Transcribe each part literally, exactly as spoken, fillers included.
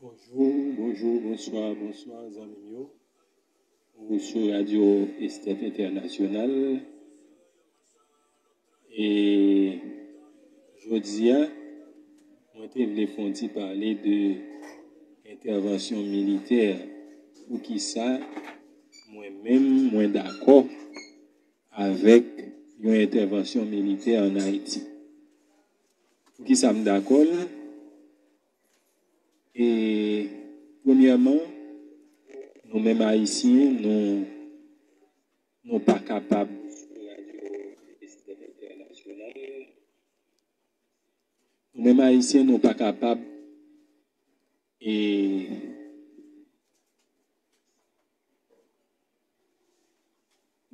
Bonjou, bonjou, bonswa, bonswa, zanmi m yo. Ou sou Radyo Estèf Entènasyonal. E jodi a, mwen te vle fè yon ti pale de entèvansyon militè. Poukisa mwen menm, mwen dakò avèk yon entèvansyon militè ann Ayiti? Poukisa m dakò l? E premyèman, nou menm Ayisyen, nou, nou pa kapab, nou menm Ayisyen, nou pa kapab e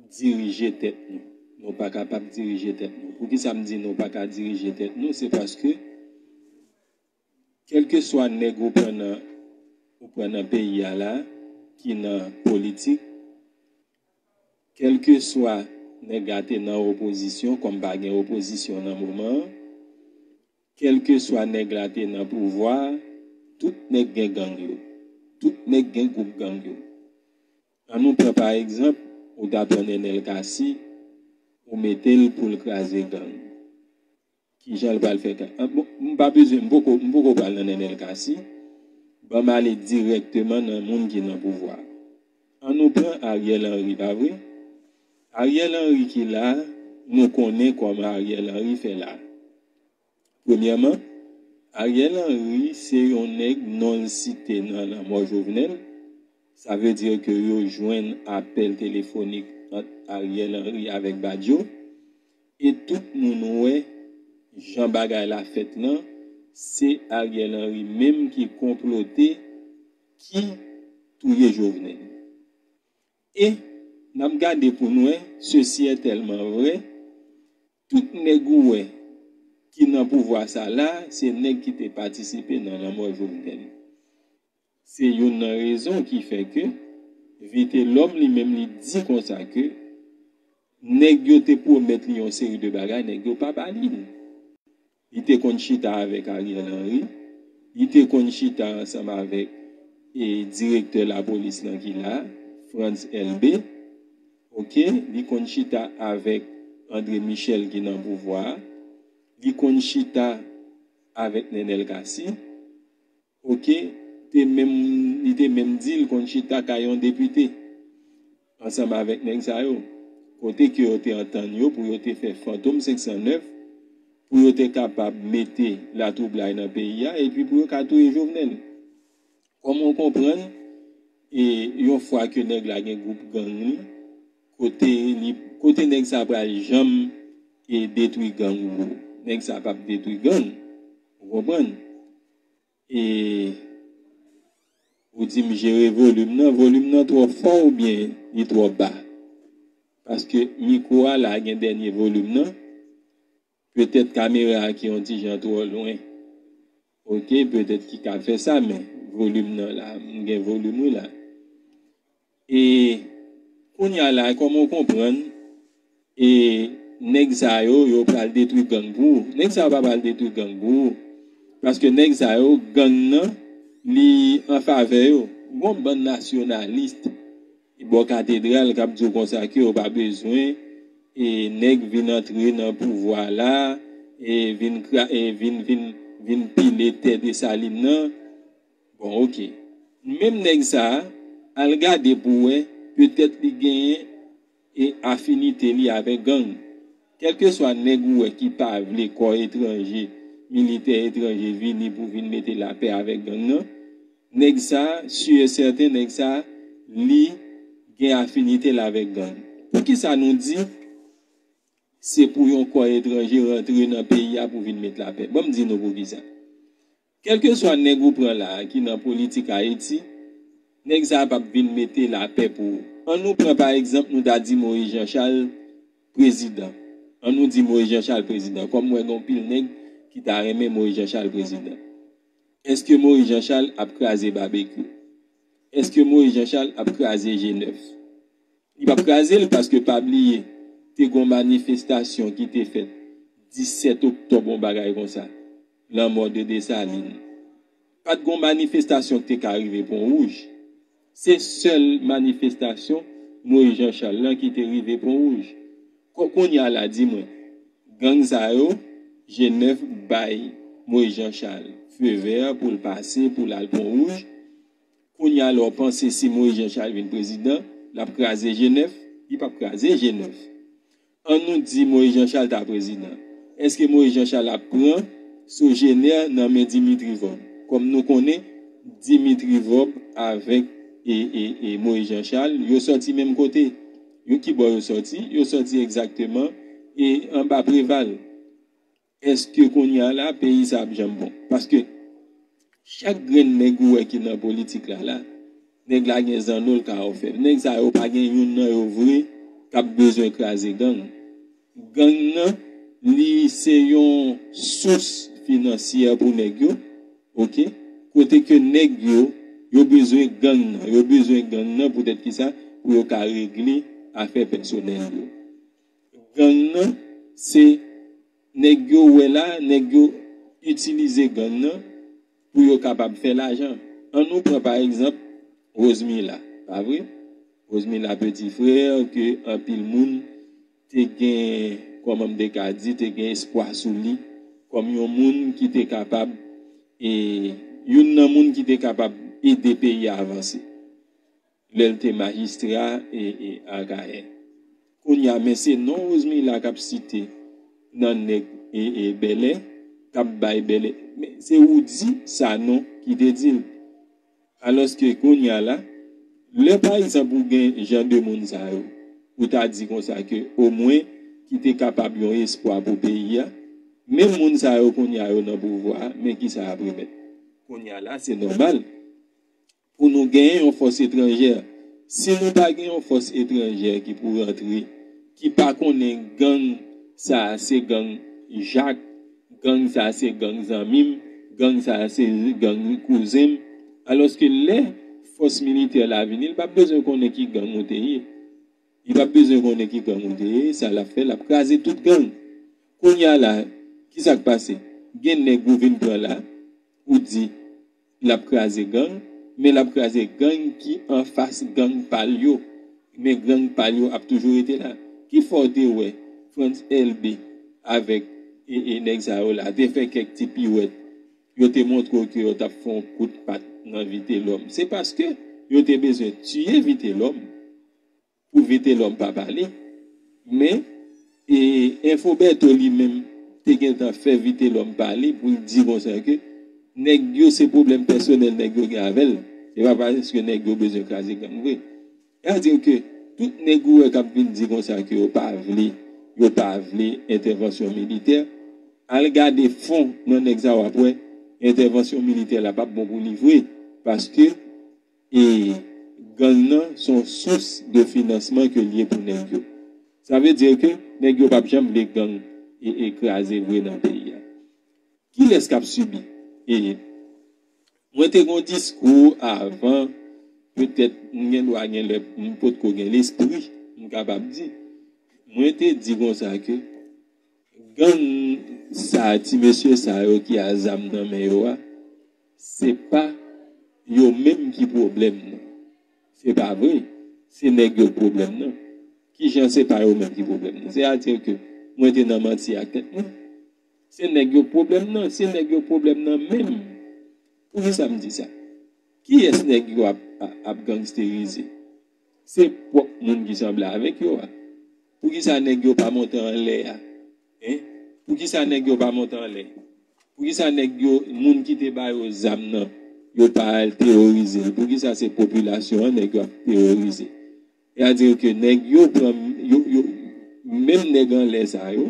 dirije tèt nou. Nou pa kapab dirije tèt nou. Poukisa m di nou pa ka dirije tèt nou? Se paske, kèlkeswa nèg ou pran nan, ou pran nan peyi a la, ki nan politik, kèlkeswa nèg la te nan opozisyon, kòm pa gen opozisyon nan moman an, kèlkeswa nèg la te nan pouvwa a, tout nèg gen gang yo. Tout nèg gen gwoup gang yo. An nou pran pa egzanp, ou ta pran Nenel Cassy, ou mete l pou l kraze gang. Kijan l pral fè ka? Ah, bon, m pa bezwen, m poko, m poko pral nan Nenel Cassy. Ban m ale dirèkteman nan moun ki nan pouvwa. An nou pran Ariel Henry, pa vre? Ariel Henry ki la, nou konnen kòman Ariel Henry fè la. Premyèman, Ariel Henry se yon nèg non l site nan lanmò Jovenel. Sa vle di ke yo jwenn apèl telefonik ant Ariel Henry avèk Badio. E tout moun wè jan bagay la fèt lan, se Ariel Henry menm ki konplote, ki touye Jovenel. E n ap gade pou n wè, sesi est tellement vrai, tout nèg ou wè ki nan pouvwa sa la, se nèg ki te patisipe nan lanmò Jovenel. Se youn nan rezon ki fè ke Vitelhomme li menm li di konsa ke nèg yo te pwomèt li yon seri de bagay, nèg yo pa ba li l. Li te konn chita avèk Ariel Henry, li te konn chita ansanm avèk e direktè lapolis lan ki la, Frantz Elbé, oke, li konn chita avèk André Michel ki nan pouvwa a, li konn chita avèk Nenel Cassy, oke, te menm, li te menm di l konn chita kay yon depite ansanm avèk nèg sa yo, kote ke yo te antann yo pou yo te fè Fantom senk san nèf, pou yo te kapab mete latwoublay nan peyi a, epi pou yo ka touye Jovenel. Kòman w konprann, e yon fwa ke nèg la gen gwoup gang li, kote li, kote nèg sa pral janm e detwi gang ou? Nèg sa p ap detwi gang. Ou konprann? E ou di m jere volim nan, volim nan twò fò oubyen li twò ba? Paske mikwo a la gen dènye volim nan. Petèt kamera a ki yon ti jan twò lwen. Oke, petèt ki ka fè sa, men volim nan la, m gen volim wi la. E kounye a la, kòman w konprann, e nèg sa yo, yo pral detwi gang pou ou? Nèg sa yo pa pral detwi gang pou ou. Paske nèg sa yo, gang nan, li an favè yo. Gon bann nasyonalis bò katedral k ap di w konsa ke yo pa bezwen e nèg vin antre nan pouvwa la, e vin kra-, e vin, vin, vin pile tè Desalin nan. Bon, oke. Menm nèg sa a, al gade pou w wè, petèt li genyen e afinite li avèk gang. Kèlkeswa nèg ou wè ki pa vle kò etranje, militè etranje vini pou vin mete lapè avèk gang nan, nèg sa, si e sèten, nèg sa, li gen afinite l avèk gang. Poukisa nou di se pou yon kò etranje rantre nan peyi a pou vin met lapè? Ban m di nou poukisa. Kèlkeswa nèg ou pran la a ki nan politik Ayiti, nèg sa a p ap vin mete lapè pou ou. An nou pran pa egzanp, nou ta di Moïse Jean Charles prezidan. An nou di Moïse Jean Charles prezidan, kòm m wè gen anpil nèg ki ta renmen Moïse Jean Charles prezidan. Èske Moïse Jean Charles ap kraze Babekyou? Èske Moïse Jean Charles ap kraze G nèf? Li p ap kraze l paske pa bliye, te gon manifestasyon ki te fèt disèt oktòb, yon bagay konsa, lanmò de Desalin. Pa t gon manifestasyon ki te ka rive Pon Wouj. Se sèl manifestasyon Moyiz Jan Chal lan ki te rive Pon Wouj. Ko-, kounye a la, di mwen, gang sa yo, G nèf bay Moyiz Jan Chal feu vert pou l pase, pou l al Pon Wouj. Kounye a la, w panse si Moyiz Jan Chal vin prezidan, l ap kraze G nèf? Li p ap kraze G nèf. An nou di Moyiz Jan Chal ta prezidan. Èske Moyiz Jan Chal ap pran Sogener nan men Dimitri Vorbe? Kòm nou konnen, Dimitri Vorbe avèk e, e, e Moyiz Jan Chal, yo sòti menm kote. Yo ki bò yo sòti? Yo sòti egzakteman e anba Preval. Èske kounye a la, peyi sa ap janm bon? Paske chak grenn nèg ou wè ki nan politik la, la, nèg la gen zanno l ka ofè. Nèg sa yo pa gen youn nan yo vre k ap bezwen kraze gang. Gang nan, li se yon sous finansyè pou nèg yo, oke? Kote ke nèg yo, yo bezwen gang nan. Yo bezwen gang nan poutèt kisa? Pou yo ka regle afè pèsonèl yo. Gang nan, se nèg yo wè la, nèg yo itilize gang nan pou yo kapab fè lajan. An nou pran pa egzanp Rosemila, pa vre? Rosemila Petit Frère ke anpil moun te gen, kòman m te ka di, te gen espwa sou li kòm yon moun ki te kapab, e youn nan moun ki te kapab ede peyi a avanse. Lè l te majistra e, e Akayè. Kounye a, men se non Rosemila k ap site nan nèg e, e Bèlè, k ap bay Bèlè. Men se Roudy Sanon ki te di l. Alòske kounye a la, lè pa egzanp ou gen jan de moun sa yo, ou ta di konsa ke omwen ki te kapab yon espwa pou peyi a, menm moun sa yo kounye a yo nan pouvwa a, men kisa y ap remèt? Kounye a la, se nòmal pou nou genyen yon fòs etranjè. Si nou pa gen yon fòs etranjè ki pou rantre, ki pa konnen gang sa a se gang Jak, gang sa a se gang zanmi m, gang sa a se gang kouzen m, alòske lè fòs militè la vini, li p ap bezwen konnen ki gang ou te ye. Li p ap bezwen konnen ki gang ou te ye, sa l ap fè, l ap kraze tout gang. Kounye a la, ki sa k pase? Gen nèg ou vin pran la, ou di, l ap kraze gang, men l ap kraze gang ki anfas gang pa l yo. Men gang pa l yo ap toujou rete la. Ki fè w te wè Frantz Elbé avèk e, e nèg sa yo la te fè kèk ti piwèt? Yo te montre w ke yo t ap fè yon kout pat nan Vitelhomme. Se paske yo te bezwen tiye Vitelhomme pou Vitelhomme pa pale. Men, e, Enfoberto li menm te gentan fè Vitelhomme pale pou l di konsa ke nèg yo se pwoblèm pèsonèl nèg yo gen avè l. Se pa paske nèg yo bezwen kraze gang vre. Sa vle di ke tout nèg ou wè k ap vin di konsa ke yo pa vle, yo pa vle entèvansyon militè, al gade fon nan nèg sa w ap wè entèvansyon militè la p ap bon pou li vre. Paske e gang nan se yon sous de finansman ke l ye pou nèg yo. Sa vle di ke nèg yo p ap janm vle gang e, e kraze vre nan peyi a. Kilès k ap sibi? E mwen te gen yon diskou avan, petèt m gen dwa gen lè m potko gen lespri, m kapab di. Mwen te di konsa ke gang sa, ti mesye sa yo ki a zam nan men yo a, se pa yo menm ki pwoblèm nan. Se pa vre. Se nèg yo k pwoblèm nan. Kijan se pa yo menm ki pwoblèm nan? Sètadi ke mwen te nan manti ak tèt mwen. Se nèg yo k pwoblèm nan. Se nèg yo k pwoblèm nan menm. Poukisa m di sa? Kiyès nèg yo ap, ap, ap gangsterize? Se pwòp moun ki sanble avèk yo a. Poukisa nèg yo pa monte anlè a? Hein? Poukisa nèg yo pa monte anlè? Poukisa nèg yo, moun ki te ba yo zam nan, yo pa al teworize l? Poukisa se popilasyon an nèg yo ap teworize? Sètadi ke nèg yo pran, yo, yo, menm nèg anlè sa yo,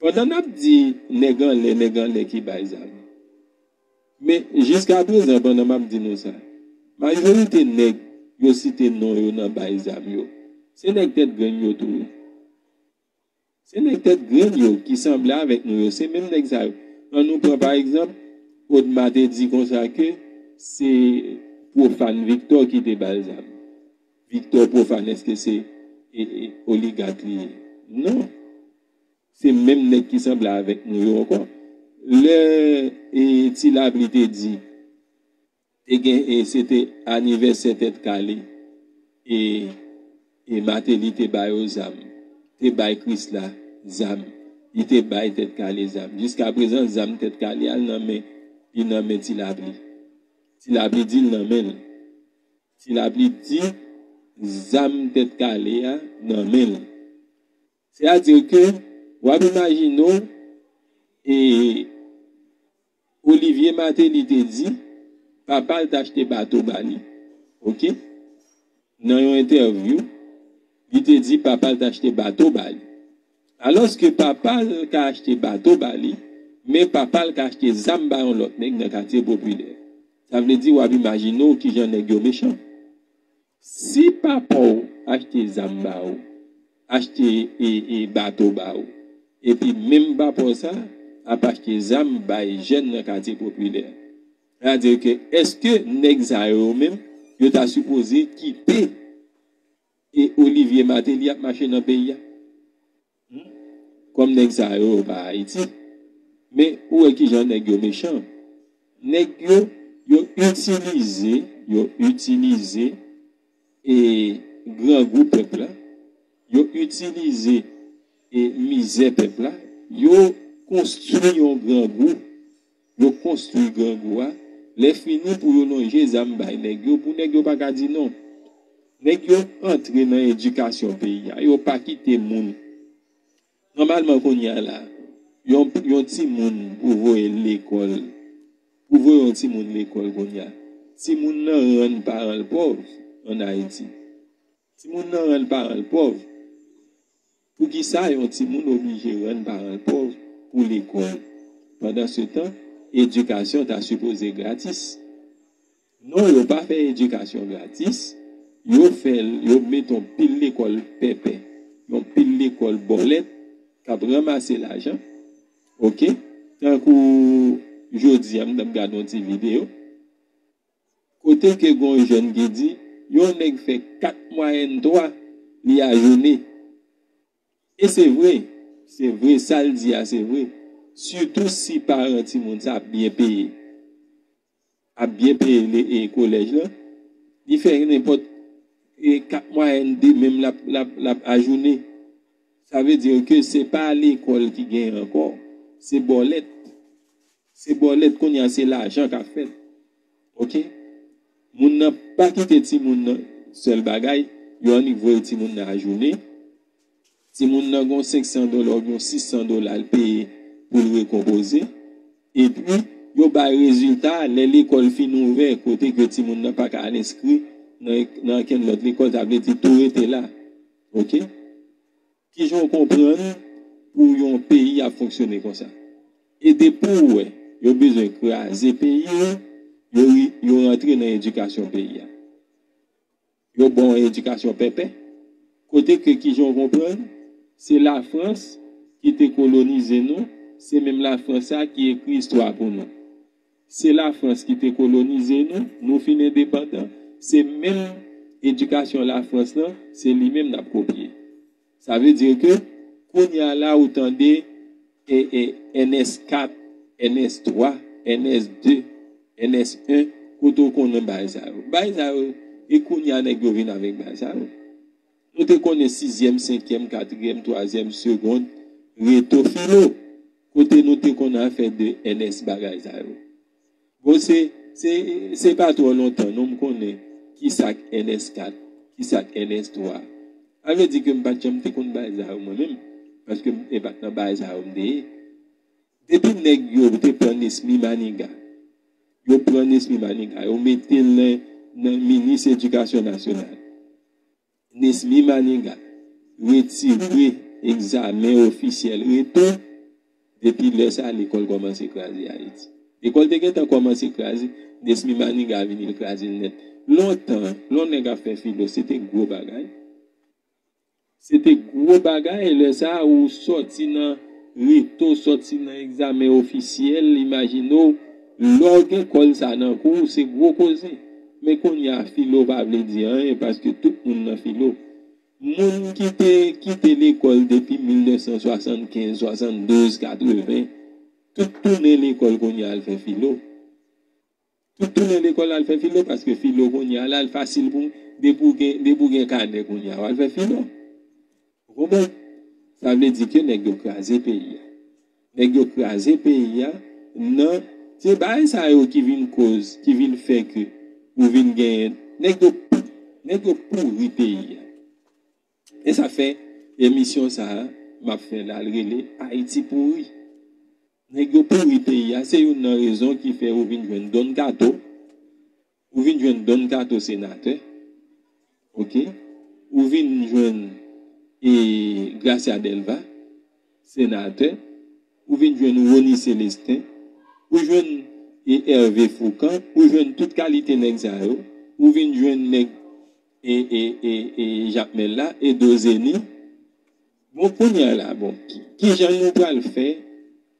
pandan n ap di nèg anlè, nèg anlè ki bay zam. Men jiskaprezan, pandan m ap di nou sa, majorite nèg yo site non yo nan bay zam yo, se nèg tèt grenn yo tou wi. Se nèg tèt grenn yo ki sanble avèk nou yo, se menm nèg sa yo. An nou pran pa egzanp, Odma te di konsa ke se Profane Victor ki te ba l zam. Victor Profane, èske se e, e, oligak li ye? Non. Se menm nèg ki sanble avèk nou yo ankò. Lè e, Ti Lapli te di, te gen, e se te anivèsè Tèt Kale. E, e Mateli te ba yo zam. Te bay Krisla zam. Li te bay Tèt Kale zam. Jiska prezan, zam Tèt Kale a nan men, li nan men Ti Lapli. Ti Lapli di l nan men l. Ti Lapli di zam Tèt Kale a nan men l. Sètadi ke w ap imajine w, e Olivier Martelly te di papa l t achte bato ba li. Oke? Nan yon entèvyou, li te di papa l t achte bato ba li. Alòske papa l ka achte bato ba li, men papa l ka achte zam ba yon lòt nèg nan katye popilè. Sa vle di w ap imajine w kijan nèg yo mechan. Si papa w achte zam ba ou, achte e, e bato ba ou, epi menm papa w sa ap achte zam bay jèn nan katye popilè, sètadi ke èske nèg sa yo menm, yo ta sipoze kite e Olivier Martelly ap mache nan peyi a? Hmm? Kòm nèg sa yo, yo pa Ayiti. Men ou wè kijan nèg yo mechan. Nèg yo, yo itilize, yo itilize e grangou pèp la, yo itilize e mizè pèp la, yo konstwi yon grangou, yo konstwi grangou a, lè fini pou yo lonje zam bay nèg yo, pou nèg yo pa ka di non. Nèg yo antre nan edikasyon peyi a, yo pa kite moun. Nòmalman kounye a la, yon, yon timoun pou voye l lekòl, pou voye yon timoun lekòl kounye a, timoun nan rann paran l pòv ann Ayiti. Timoun nan rann paran l pòv. Poukisa yon timoun oblije rann paran l pòv pou lekòl? Pandansetan, edikasyon ta sipoze gratis. Non, yo pa fè edikasyon gratis. Yo fè l, yo mete yon pil lekòl pèpè, yon pil lekòl bòlèt k ap ranmase lajan. Oke? Tankou jodi a, m t ap gade yon ti videyo. Kote ke gon jèn ki di, yon nèg fè kat mwayèn twa, li ajounen. E se vre, se vre, sa l di a, se vre. Sitou si paran timoun sa ap byen peye. Ap byen peye le, e kolèj lan. Li fè nenpòt e kat mwayèn de menm l ap, l ap, l ap ajounen. Sa vle di ke se pa lekòl ki genyen ankò, se bòlèt. Se bòlèt kounye a, se lajan k ap fèt. Oke? Moun nan pa kite timoun nan, sèl bagay, yo annik voye timoun nan ajounen. Timoun nan gon senk san dola oubyen sis san dola l peye pou l rekonpoze. Epi, yo bay rezilta a lè lekòl fin ouvè, kote ke timoun nan pa ka al enskri nan, nan okenn lòt lekòl, sa vle di tou rete la. Oke? Kijan w konprann pou yon peyi ap fonksyone konsa? E depi w wè yo bezwen kraze peyi yo, yo, yo rantre nan edikasyon peyi a. Yo ba w yon edikasyon pèpè. Kote ke, kijan w konprann, se Lafrans ki te kolonize nou, se menm Lafrans sa ki ekri istwa pou nou. Se Lafrans ki te kolonize nou, nou fin endepandan, se menm edikasyon Lafrans lan, se li menm n ap kopye. Sa vle di ke kounye a la ou tande e, e, N S kat, N S twa, N S de, N S en, kote w konnen bagay sa yo. Bagay sa yo, e kounye a nèg yo vin avèk bagay sa yo. Nou te konnen sizyèm, senkyèm, katriyèm, twazyèm, segond, reto filo. Kote nou te konn al fè de N S bagay sa yo. Bon, se, se, se pa twò lontan, non, m konnen ki sa k N S kat, ki sa k N S twa. Sa vle di ke m pa t janm te konn bagay sa yo mwen menm, paske m, e pa t nan bagay sa yo m te ye. Depi nèg yo te pran Nesmy Maniga, yo pran Nesmy Maniga, yo mete l nan, nan minis edikasyon nasyonal. Nesmy Maniga retire egzamen ofisyèl reto, depi lè sa a, lekòl kòmanse kraze Ayiti. Lekòl te gentan kòmanse kraze, Nesmy Maniga vini l kraze l nèt. Lontan, lè yon nèg ap fè filo, se te gwo bagay. Se te gwo bagay, lè sa a, ou sòti nan reto, sòti nan egzamen ofisyèl, imajine w, lè w gen kòl sa nan kou w, se gwo koze. Men kounye a, filo pa vle di anyen, paske tout moun nan filo. Moun ki te kite lekòl depi mil nèf san swasannkenz, swasanndouz, katreven, tout tounen lekòl kounye a al fè filo. Ou tounen lekòl al fè filo, paske filo kounye a la, l fasil pou, depi w gen, depi w gen kanè kounye a, w al fè filo. Ou konprann? Sa vle di ke nèg yo kraze peyi a. Nèg yo kraze peyi a nan, se bagay sa yo ki vin koz, ki vin fè ke ou vin genyen, nèg yo, nèg yo pouri peyi a. E sa fè emisyon sa a, m ap fè la, l rele Ayiti pouri. Nèg yo pouri peyi a, se youn nan rezon ki fè ou vin jwenn Don Kato, ou vin jwenn Don Kato senatè, oke? Ou vin jwenn e Gracia Delva senatè, ou vin jwenn Rony Célestin, ou jwenn e Hervé Fourcand, ou jwenn tout kalite nèg sa yo, ou vin jwenn nèg e, e, e, e Jakmèl la, Edo Zeni. Bon, kounye a la, bon, ki, ki jan nou pral fè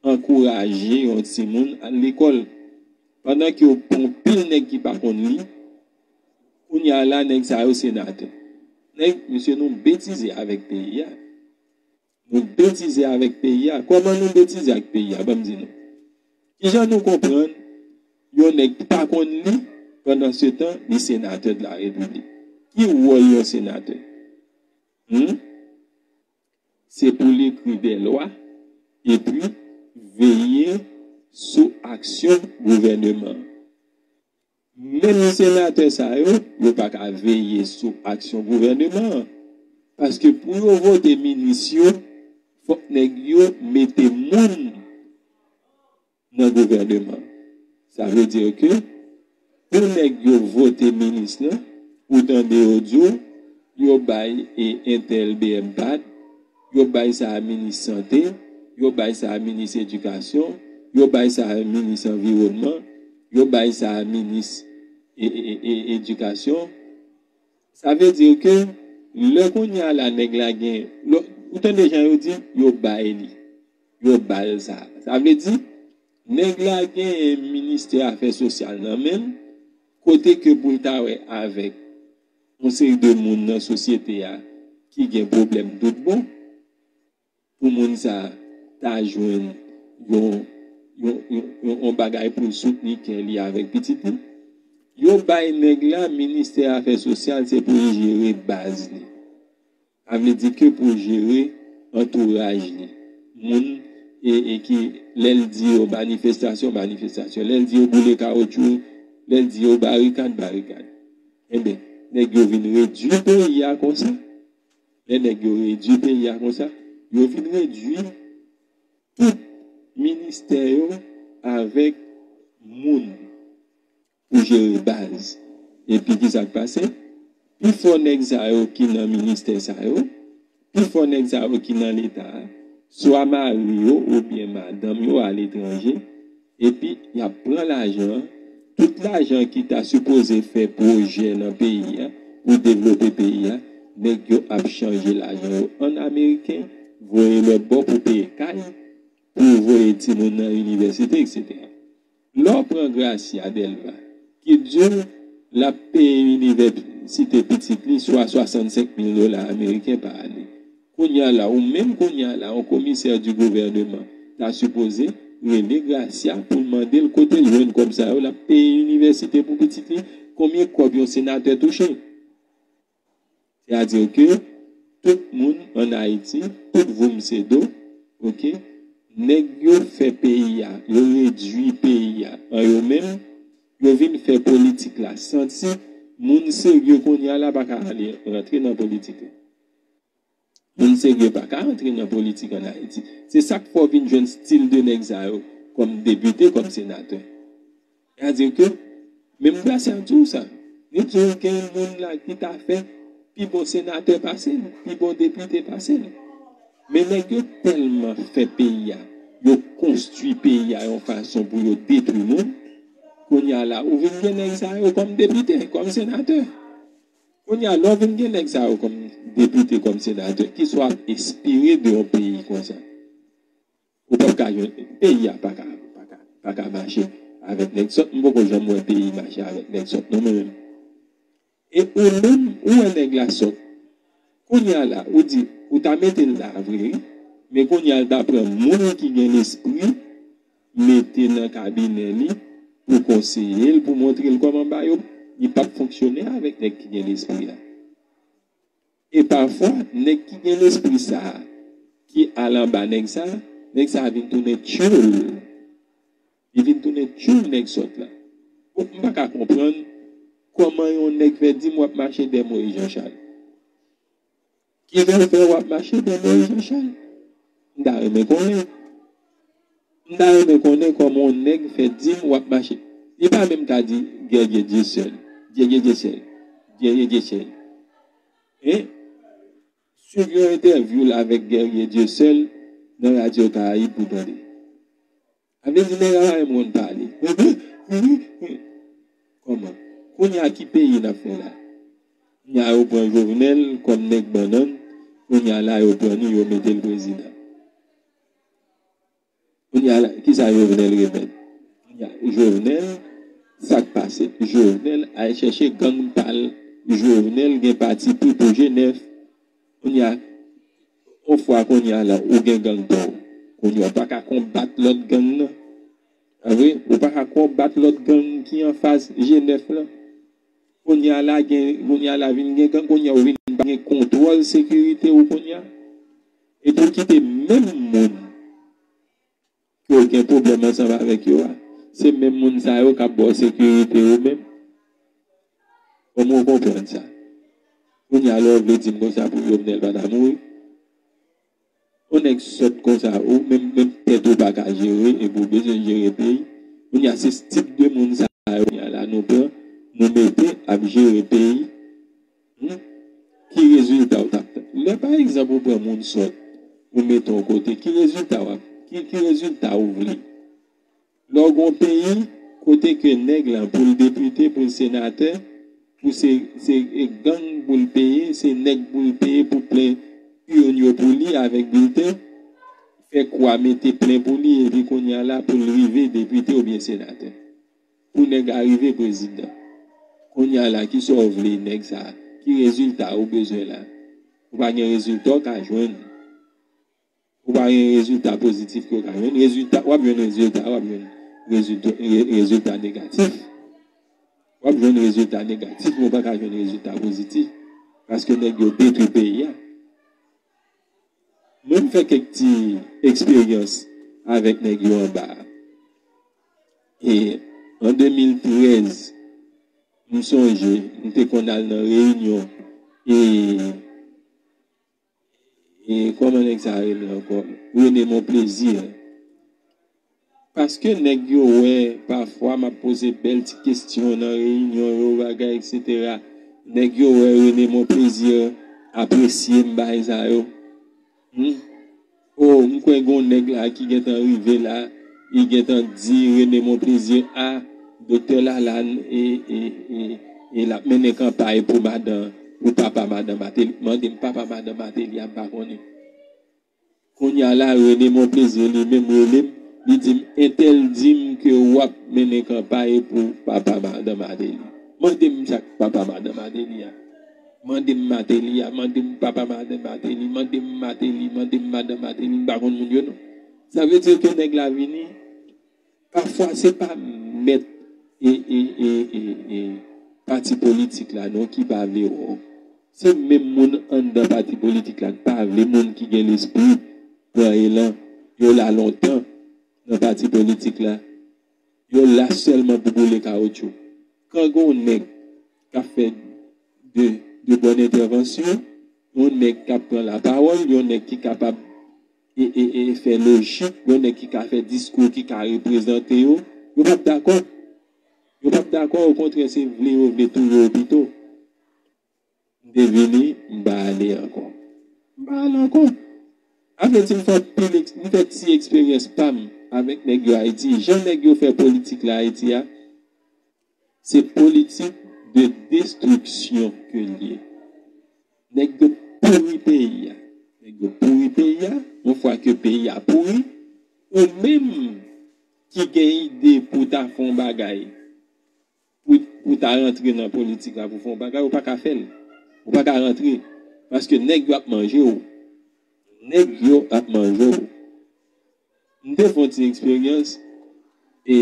ankouraje yon timoun al lekòl pandan ke w pran pil nèg ki pa konn li? Kounye a la, nèg sa yo senatè. Nèg, mesye, nou betize avèk peyi a. Nou betize avèk peyi a. Kòman nou betize ak peyi a? Ban m di nou. Kijan nou konprann yon nèg ki pa konn li, pandan se tan, li senatè de la repiblik? Ki wòl yon senatè? Hmm? Se pou l ekri dè lwa epi veye sou aksyon gouvèneman an. Menm senatè sa yo, yo pa ka veye sou aksyon gouvèneman an. Paske pou yo vote minis yo, fòk nèg yo mete moun nan gouvèneman. Sa vle di ke pou nèg yo vote minis lan, ou tande yo di w, yo bay e entèl B M pad, yo bay sa a minis sante, yo bay sa a minis edikasyon, yo bay sa a minis anviwònman, yo bay sa a minis e, e, e, e, edikasyon. Sa vle di ke lè kounye a la nèg la gen, lè, ou tande jan yo di, yo bay li, yo ba l sa. Sa vle di, nèg la gen ministè afè sosyal nan men l, kote ke pou l ta wè avèk yon seri de moun nan sosyete a ki gen pwoblèm tout bon, pou moun sa a ta jwenn yon, yon, yon, yon, yon bagay pou l soutni kè li avèk pitit li. Yo bay nèg la ministè afè sosyal, se pou l jere baz li. Sa vle di ke pou l jere antouraj li. Moun e, e ki lè l di yo manifestasyon, manifestasyon. Lè l di yo boule kawotchou, lè l di yo barikad, barikad. Enben, nèg yo vin redui peyi a konsa. Lè nèg yo redui peyi a konsa, yo vin redui tout ministè yo avèk moun pou jere baz. Epi ki sa k pase? Pifò nèg sa yo ki nan ministè sa yo, pifò nèg sa yo ki nan Leta a, swa mari yo oubyen madanm yo aletranje, epi y ap pran lajan an, tout lajan ki ta sipoze fè pwojè nan peyi a, pou devlope peyi a, nèg yo ap chanje lajan yo an ameriken, voye lòt bò pou peye kay, pou voye timoun nan inivèsite, etsetera. Lè w pran Gracia Delva, ki di w l ap peye inivèsite pitit li swa swasannsenk mil dola ameriken pa ane. Kounye a la, ou menm kounye a la, yon komisè di gouvèneman ta sipoze rele Gracia pou l mande l kote l jwenn kòb sa yo, l ap peye inivèsite pou pitit li, konbyen kòb yon senatè touche? Sètadi ke tout moun ann Ayiti, tout voum se do, oke, nèg yo fè peyi a, yo redui peyi a an yo menm, yo vin fè politik la santi, moun serye kounye a la pa ka ale rantre nan politik la. Moun serye pa ka rantre nan politik ann Ayiti. Se sa k fè w vin jwenn stil de nèg sa yo kòm depite, kòm senatè. Sètadi ke, menm Gracia di w sa. Li di w gen moun la ki ta fè pi bon senatè pase l, pi bon depite pase l. Men nèg yo tèlman fè peyi a, yo konstwi peyi a yon fason pou yo detwi moun. Kounye a la, ou vin gen nèg sa yo kòm depite, kòm senatè. Kounye a, lè w vin gen nèg sa yo kòm depite, kòm senatè, ki sa w ap espere de yon peyi konsa? Ou p ap ka jwenn, peyi a pa ka, pa ka, pa ka mache avèk nèg sòt. M poko janm wè peyi mache avèk nèg sòt non, mwen menm. E ou menm, ou wè nèg la sòt. Kounye a la, ou di, ou ta mete l la vre, wi. Men kounye a, l ta pran moun ki gen lespri, mete nan kabinè li, pou konseye l, pou montre l kòman ba yo, li p ap fonksyone avèk nèg ki gen lespri a. E pafwa, nèg ki gen lespri sa a, ki al anba nèg sa a, nèg sa a vin tounen tchoul. Li vin tounen tchoul nèg sòt la. Bon, m pa ka konprann kòman yon nèg fè di m w ap mache dèyè Moyiz Jan Chal. Ki jan fè w ap mache dèyè Moyiz Jan Chal? M ta renmen konnen. M ta renmen konnen kòman yon nèg fè di m w ap mache. Li pa menm ka di Guerrier Dieuseul. Guerrier Dieuseul. Guerrier Dieuseul. Hein? Swiv yon entèvyou l avèk Guerrier Dieuseul nan Radyo Karayib pou tande. Sa vle di nèg la pa menm konn pale. Kòman? Kounye a ki peyi n ap fè la? Kounye a yo pran Jovenel kòm nèg bannann, kounye a la yo pran li, yo mete l prezidan. Kounye a la, kisa Jovenel remèt? Kounye a, Jovenel, sa k pase? Jovenel al chèche gang pa l. Jovenel gen pati pri pou G nèf. Kounye a, yon fwa kounye a la, ou gen gang pa w. Kounye a, ou pa ka konbat lòt gang nan. A vre, ou pa ka konbat lòt gang ki anfas G nèf lan. Kounye a la, gen, kounye a la vin gen gang, kounye a ou vin pa gen kontwòl sekirite ou kounye a. Epi ou kite menm moun ke w gen pwoblèm ansanm avèk yo a, se menm moun sa yo k ap ba w sekirite ou menm. Kòman w konprann sa? Kounye a la w vle di m konsa pou Jovenel pa ta mouri? Yon nèg sòt konsa, ou menm, menm tèt ou pa ka jere, epi w bezwen jere peyi. Kounye a se tip de moun sa yo kounye a la nou pran, nou mete ap jere peyi. Hmm? Ki rezilta w t ap tann? Lè pa egzanp ou pran moun sòt, ou mete yon kote, ki rezilta w ap, ki, ki rezilta ou vle? Lè w gen yon peyi kote ke nèg la pou l depite, pou l senatè, pou se, se gang pou l peye, se nèg pou l peye pou plen urn yo pou li avèk bilten, fè kwa mete plen pou li, epi kounye a la pou l rive depite oubyen senatè. Pou nèg la rive prezidan. Kounye a la, kisa w vle nèg sa a? Ki rezilta ou bezwen la? Ou pa gen rezilta w ka jwenn. Ou pa gen rezilta pozitif ke w ka jwenn. Rezilta, w ap jwenn rezilta, w ap jwenn rezilta, re- rezilta negatif. W ap jwenn rezilta negatif, men w pa ka jwenn rezilta pozitif. Paske nèg yo detwi peyi a. Mwen, m fè kèk ti eksperyans avèk nèg yo anba a. E an de mil trèz, m sonje, m te konn al nan reyinyon, e, e kòman nèg sa a rele ankò? René Monplaisir. Paske nèg yo wè, pafwa, m ap poze bèl ti kesyon nan reyinyon yo, bagay, etsetera. Nèg yo wè René Monplaisir apresye m, bagay sa yo. Hmm? O, m kwè gen yon nèg la ki gentan rive la, li gentan di René Monplaisir, a, Doktè Lalanne, e, e, e, e l ap mennen kanpay pou madan, pou papa madan Martelly. Mande m papa madan Martelly a, m pa konnen. Kounye a la, René Monplaisir li menm rele m, li di m, entèl di m ke w ap mennen kanpay pou papa madan Martelly. Mande m sa k papa madan Martelly a. Mande m Martelly a, mande m papa madan Martelly, mande m Martelly, mande m madan Martelly, m pa konn moun yo non. Sa vle di ke nèg la vini, pafwa se pa mèt e, e, e, e, e pati politik la non ki pa vle wè w. Se menm moun anndan pati politik la k pa vle moun ki gen lespri pran elan. Yo la lontan nan pati politik la. Yo la sèlman pou boule kawotchou. Kan gen yon nèg k ap fè de, de bòn entèvansyon, yon nèg k ap pran lapawòl, yon nèg ki kapab e, e, e fè lojik, yon nèg ki ka fè diskou, ki ka reprezante yo, yo p ap dakò. Yo p ap dakò, okontrè, se vle yo vle touye yo pito. M te vini, m pa ale ankò. M pa ale ankò. Sa vle di m fè pil eks- m fè ti eksperyans pa m avèk nèg yo Ayiti. Jan nèg yo fè politik la Ayiti a, se politik de destriksyon ke l ye. Nèg yo pouri peyi a. Nèg yo pouri peyi a. Yon fwa ke peyi a pouri, ou menm ki gen ide pou ta fè yon bagay, pou, pou ta rantre nan politik la, pou fè yon bagay, ou pa ka fè l. Ou pa ka rantre. Paske nèg yo ap manje w. Nèg yo ap manje w. M te fè yon ti eksperyans, e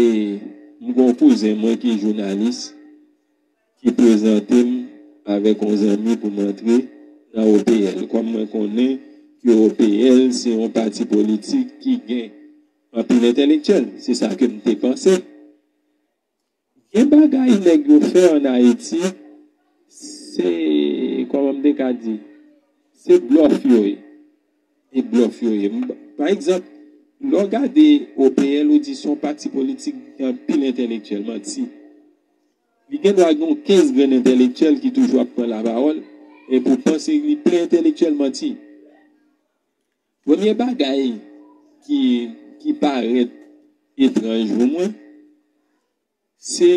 M gen yon kouzen mwen ki jounalis, ki prezante m avèk yon zanmi pou m antre nan O P L. Kòm mwen konnen ke O P L se yon pati politik ki gen anpil entèlektyèl, se sa ke m te panse. Gen bagay nèg yo fè ann Ayiti, se, kòman m te ka di, se blòf yo ye. E blòf yo ye. M, pa egzanp, lè w gade O P L, ou di se yon pati politik ki gen anpil entèlektyèl, manti. Li gen dwa gen yon kenz grenn entèlektyèl ki toujou ap pran lapawòl, epi w panse li plen entèlektyèl, manti. Premye bagay ki, ki parèt etranj pou mwen, se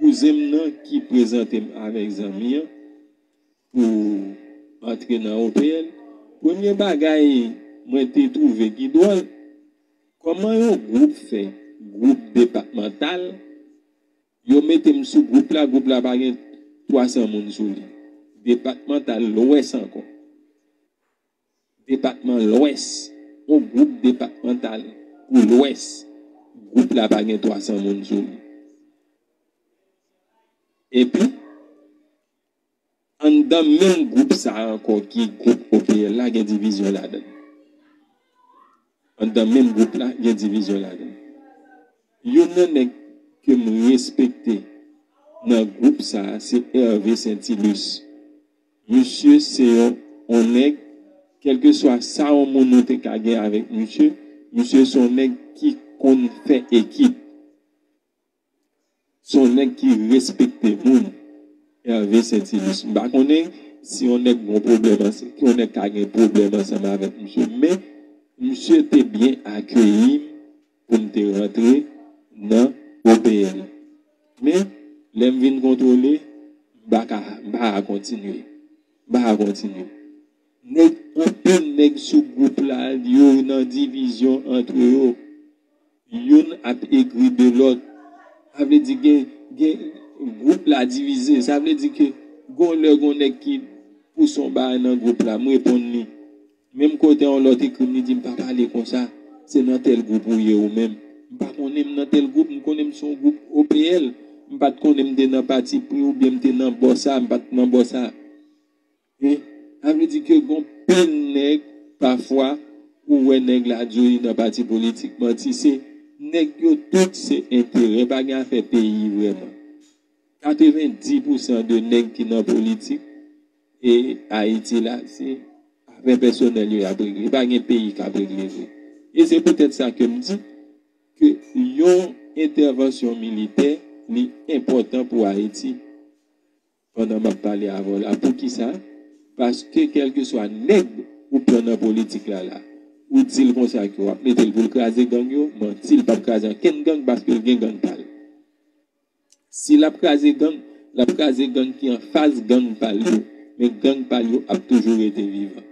kouzen m nan ki prezante m avèk zanmi an pou antre nan O P L. Premye bagay mwen te twouve ki dwòl, kòman yon gwoup fè, gwoup depatmantal, yo mete m sou gwoup la, gwoup la pa gen twa san moun sou li. Depatmantal Lwès ankò. Depatman Lwès, yon gwoup depatmantal pou Lwès, gwoup la pa gen twa san moun sou li. Epi, anndan menm gwoup sa a ankò, ki gwoup O P L la, gen divizyon ladan l. Anndan menm gwoup la, gen divizyon ladan l. Youn nan nèg ke m respekte nan gwoup sa a, se Hervé Saintilus. Misye se yon, yon nèg, kèlkeswa sa yon moun ou te ka gen avèk misye, misye se yon nèg ki konn fè ekip. Se yon nèg ki respekte moun. Hervé Saintilus. M pa konnen si yon nèg gon pwoblèm ansanm, si yon nèg ka gen pwoblèm ansanm avèk misye, men misye te byen akeyi m pou m te rantre nan O P L. Men, lè m vin kontwole, m pa ka, m pa ka kontinye. M pa ka kontinye. Nèg, anpil nèg sou gwoup la, yo nan divizyon antre yo. Youn ap egri de lòt. Sa vle di gen, gen gwoup la divize. Sa vle di ke gon lè gon nèg ki pouse yon bagay nan gwoup la, m reponn li. Menm kote yon lòt ekri m, li di m pa pale konsa. Se nan tèl gwoup ou ye ou menm. M pa konnen m nan tèl gwoup, m konnen m se yon gwoup O P L. M pa t konnen m te nan pati pri oubyen m te nan bò sa, m pa t nan bò sa. E sa vle di ke gon pil nèg, pafwa, ou wè nèg la di w li nan pati politik, manti se, nèg yo tout se enterè, pa gen afè peyi vrèman. Katrevenndis pousan de nèg ki nan politik e Ayiti la, se afè pèsonèl yo y ap regle. Pa gen peyi k ap regle vre. E se poutèt sa ke m di ke yon entèvansyon militè, li enpòtan pou Ayiti. Pandan m ap pale avè w la. Poukisa? Paske kèlkeswa nèg ou pran nan politik la, la, ou di l konsa ke w ap mete l pou l kraze gang yo, manti, l p ap kraze ankenn gang paske l gen gang pa l. Si l ap kraze gang, l ap kraze gang ki anfas gang pa l yo, men gang pa l yo ap toujou rete vivan.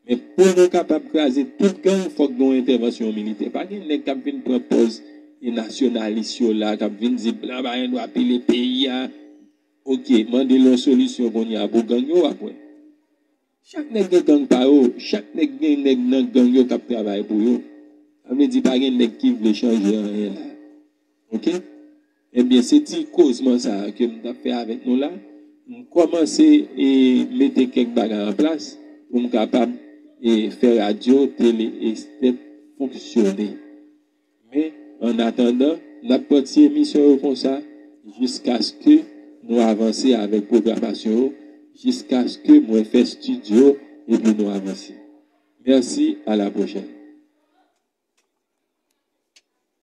Men pou nou kapab kraze tout gang, fòk gen yon entèvansyon militè. Pa gen nèg k ap vin pran pòz e nasyonalis yo la, k ap vin di blan pa gen dwa pile peyi a. Oke, mande l yon solisyon kounye a pou gang yo, w ap wè. Chak nèg gen gang pa yo, chak nèg gen nèg nan gang yo k ap travay pou yo. Sa vle di pa gen nèg ki vle chanje anyen la. Oke? Ebyen, se ti kozman sa a ke m t ap fè avèk nou la. M kòmanse e mete kèk bagay an plas pou m kapab e fè radyo, tele, estet fonksyone. Men, annatandan, n ap pran ti emisyon yo konsa, jiskaske nou avanse avèk pwogramasyon yo, jiskaske mwen fè estidyo, epi nou avanse. Mèsi, a la pwochèn.